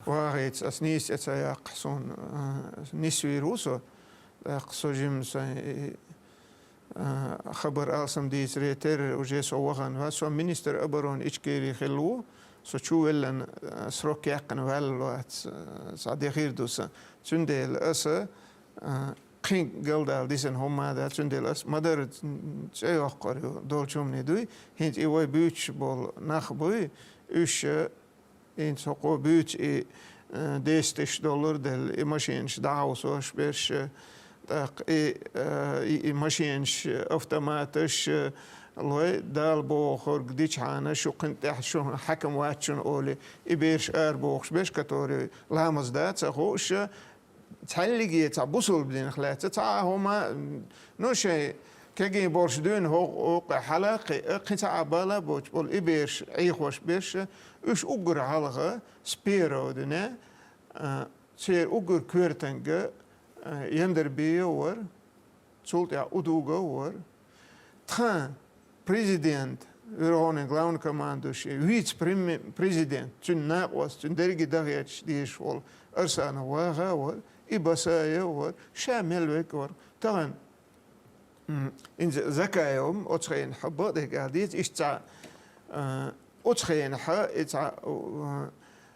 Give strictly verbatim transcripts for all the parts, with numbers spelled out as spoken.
вагӀица ас нийса тӀе ца яккха, суна, а, нисвийр ву со. ТӀаккха со жимма сайн, и, а, хабар алсам дийцаре терра уже со вахана ва. Со министр обороны Ичкерии хилла ву. Со чу веллан, а, срок яьккхина ваьлла вац, а, цхьа де хир ду сан. Цундела аса, а, кхин галдала дисина хӀума да, цундела ас ма-дарра цӀе йоккхур ю, долчу хӀумане дуй. ХӀинца и вай буьйцуш болу нах буй, уьш, а, ХӀинца хӀокхо буьйцу и, э, десять тысяч доллар делла, и машинаш дӀахьовсош берш, э, тӀаккха и, э, и, и машинаш, автоматаш, э, лой, Дала бохург дичхьана, шу кхин тӀехь шу хьаькам вац шуна олий, и берш арабохуш берш, которые ламаз дан ца хууш, э, цхьаьллиге цхьа бусулба динах лаьцна цхьа а хӀума, ну, шайн кегий болуш дуьйна хӀокху, хӀокху хьала кхин, кхин цхьа а бала боцуш болу и берш, Ӏехош берш, уьш уггар хьалха с первого дня, а, церан уггар коьртанга, а, Яндарбиев вара, цул тӀаьхьа Удугов вара. Тхан президент, верховный главнокомандующий, вице-преми-, президент, цуьнан накъост, цуьнан дерриге дахеташ дезаш волу Арсанов Ваха вара, и Басаев вара, ша мел верг вара. Тахана, м, инза Закаев оцу хенахь бакъдерг ала деза, иштта цхьа, а, оцу хенахь и цхьа, а,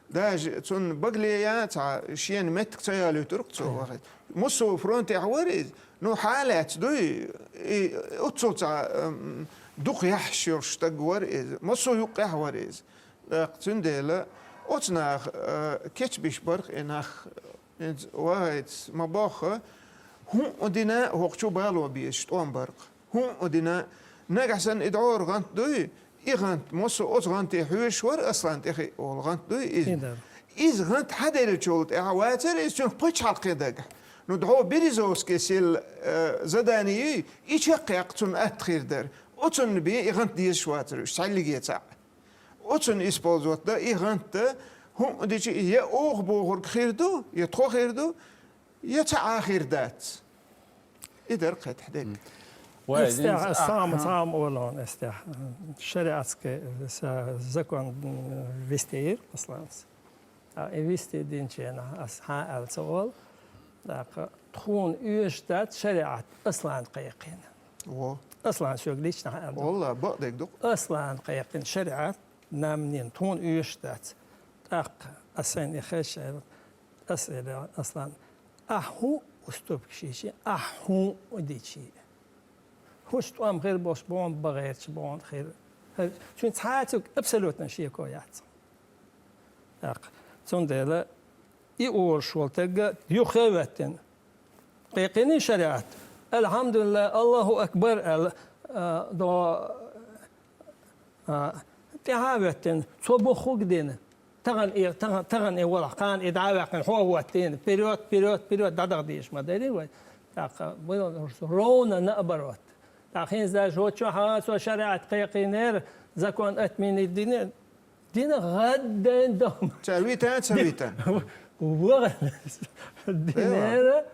даже цунна багале ян цхьа шена меттиг ца ялуьйтург цо вахийта. Массо а фронтехь вара иза. Ну, хьалаьцна дуй, и оццул цхьа, м, дукха яхьаш йолуш стаг вара иза. Массо а юккъехь вара иза. ТӀаккха цундела оцу наха, а, кечбиш барх и нах, хӀинца вахийца ма бохха, хӀун а дина хӀокху чу бало безаш тӀом барх. ХӀун а дина, нагахь санна и дӀора гӀант дуй, и гӀант, массо а оцу гӀанте хьоьжуш вара, Аслан тӀе хиъ волу гӀант дуй иза. И дара. Иза гӀант хьаделлачул тӀаьхьа вацара иза цуьнах пачхьалкхе дагахь. Ну, дӀо Березовский сел, э, задание юй, и чекхъяккха цунна атта хир дара. Оцунна бен и гӀант дезаш вацара уьш, цхьаьллиге цхьаъ. Оцунна использовать дан и гӀант дан, хӀун а дичи, я оха бохург хир ду, я тхо хир ду, я цхьа а хир дац. И дара кхетахь дерг. М. Вай, Эстехь, динца, а, сам, а. Сам олон эстехь. Шариатский, э, са-, закон, м, вистийр, Асланс. А, и вистий динченахь, ас хьан аьлла ца олу. ТӀаккха тхуна оьшуш дац шариат Аслан кхайкхина. Во. Аслан соьга лично хьан аьлла ду. Валла, бакъдерг ду. Аслан кхайкхина шариат, нам нин, тхуна оьшуш дац. ТӀаккха ас сайна и хезча, ас элира, Аслан, ахь хӀун уступка шийчи, ахь хӀун дичи. ХӀуш тӀом хир болуш бохьан бан гӀерташ бохьан хир. Цуьнан цхьа а цуьнга абсолютно шеко яц. ТӀаккха. Цундела и угӀуш волу тегга юххе а веттина. Кхайкхиний шариат. Алхьамдулиллах, Аллаху акбар аьлла, а, до, а, тӀаьхьа а веттина, цо бохург дина. Тахана и, тахана, тахана и валахь, кхана и дӀа а ваьккхина, хьо а ваттийна. Вперёд, вперёд, вперёд, дӀадаха дезаш ма дарий вай. ТӀаккха, ровно наоборот. ТӀаккха хӀинца даже вот чохь а цо шариат кхайкхийнера, закон отменить дина, дина гӀаддайн дохма. Ца вита, ца вита. Ваха динера,